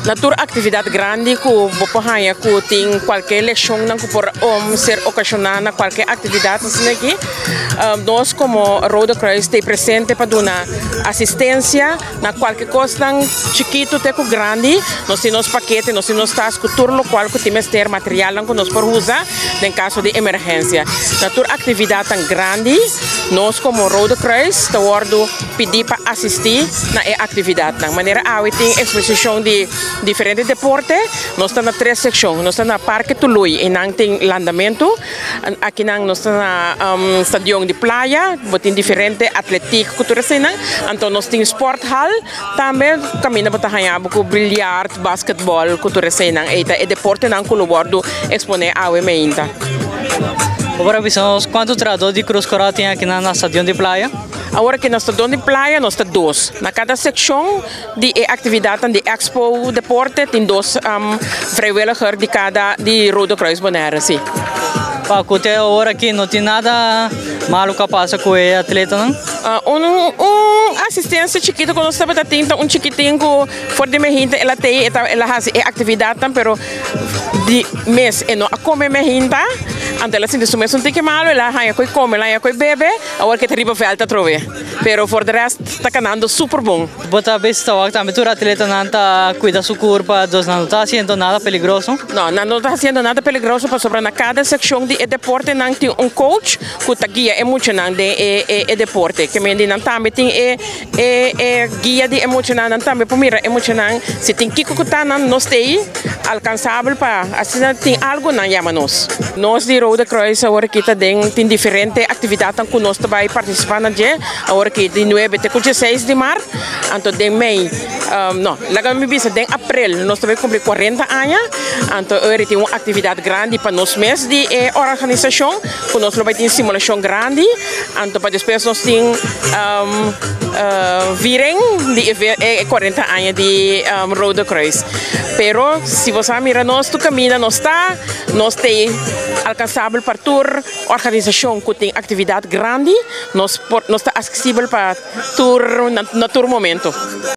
Na tur aktividat grandi ku bo por haña ku tin kualke leshonnan ku por ser okashoná na kualke aktividat asina aki, nos komo Rode Kruis ta presente pa duna asistensia na kualke kosnan chikitu te ku grandi. Nos tin nos pakete, nos tin nos tas ku tur lokual ku tin mester, materialnan ku nos por usa den kaso di emergensia. Na tur aktividatnan grandi nos komo Rode Kruis ta wòrdu pidi pa asistí na e aktividatnan. Manera awe tin eksposishon di diferente deporte, nos ta na tres sekshon. Nos ta na Parke Tului, einan tin landamentu. Akinan nos ta na stadion di playa, bo tin diferente atletik ku tur eseinan. Anto nos tin sporthal tambe kaminda bo ta haña bo ku biljart, basketbòl ku tur eseinan. Ei ta e deportenan ku lo wòrdu eksponé awe meinta. Bo por a bisa nos kuantu trahadó di Krus Kòrá tin akinan na stadion di playa? Awor aki na stadion di playa nos ta dos. Na kada sekshon di e aktividatnan di Expo Deporte tin dos vrijwilliger di kada di Rode Kruis Bonaire, si. Pa ku te awor aki no tin nada malu ku a pasa ku e atletanan? Un un asistensia chikitu ku nos tabata tin ta un chikitin ku for di mehinta el a tei el a hasi e aktividatnan pero di mes e no a kome mehinta anto el a sinti su mes un tiki malu el a haña ku e kome el a haña ku e bebe awor ke ta riba vèlt atrobe pero for de rèst ta kanando super bon. Bo ta bisa ta wak tambe tur atletanan ta kuida su kurpa dus nan no ta hasiendo nada peligroso? No, nan no ta hasiendo nada peligroso pasobra na kada sekshon di e deporte nan tin un coach ku ta guia e muchanan den e deporte. Ke men di nan tambe tin e e guia di e muchanan, nan tambe por mira e muchanan si tin kiko ku ta nan no stay alkansabel pa asina tin algu nan yama nos. Nos di Rode Kruis awor aki ta den tin diferente aktividatnan ku nos ta bai partisipá na dje awor aki di nuebe te ku dieseis di mart anto den mei no laga mi bisa den aprel nos ta bai kumpli kuarenta aña anto ora tin un aktividat grandi pa nos mes di e organisashon ku nos lo bai tin simulashon grandi anto pa despues nos tin viering di e 40 aña di Rode Kruis. Pero si bo sa mira nos tur kaminda nos ta, nos t'ei alkansabel pa tur organisashon ku tin aktividat grandi, nos por nos ta aksesibel pa tur na tur momento.